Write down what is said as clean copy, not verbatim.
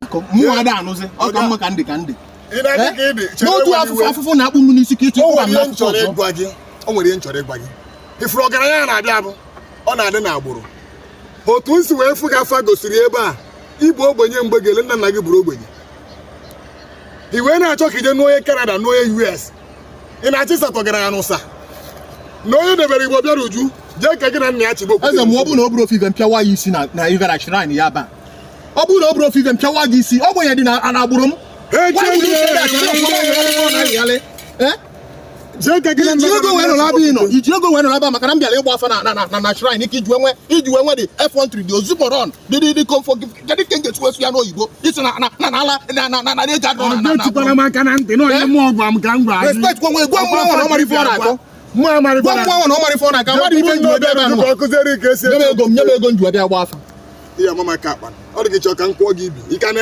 Na-akọ mụ ada anụzi ọ ka mma ka ndị ka ndị Ị na-adị ka ị dị. Chere, n'otu enwere afụfụ iwe. Afụfụ na-akpụ m n'isi ka ịchị O ịkpụba m nwere ihe m n'afụfụ chọrọ ọzọ. ịgwa gị. O nwere ihe m chọrọ ịgwa gị. Ifuru ọgaranya ya na-abịa abụ, ọ na-adị n'agbụrụ. Otu m si wee fụ gị, afa gosiri ebe a ịbụ ogbenye. Mgbe gele nna nna gị bụrụ ogbenye, i wee na-achọ ka ije nụọ onye Canada, nụọ onye US. Ị na-achọ ịsatọ ọgaranya n'ụsa na onye debere Igbo bịara uju jee ka gị na nna ya chigbo. Eze m, ọ bụrụ na o buru ofe ife mpịawa ya isi na Ivera shrine ya ba, ọ bụrụ na o buru ofe ife mpịawa gị isi, ogbenye dị na agbụrụ m. Jee ka gị na nna Iji ego wee nọrọ ebe ị nọ, iji ego wee nọrọ ebe a, maka na m bịara ịgba afa na shrine ka iji wee nwe dị F13 dị ozumoron dị dị comfort. Kedu ka m ga-esi wee ya n'oyibo isi na ala na ego adọ na Etikwara m aka na ntị na onye mmụọ gwa m ka m gwa gị. Respect kwa nwe. Gwa mmụọ ahụ na ọ mara ife ọ na-akọ. Mmụọ amara. Gwa mmụọ ahụ na ọ mara ife ọ na-akọ. Mmadụ ife nji wee bịa ebe a nụwa. Ka ọ kụziere ka esi Nye m ego m, nye m ego m ji wee bịa gba afa. Ihe ama maka akpa ọ dị gị chọọ ka m kwụọ gị ibi ị ka na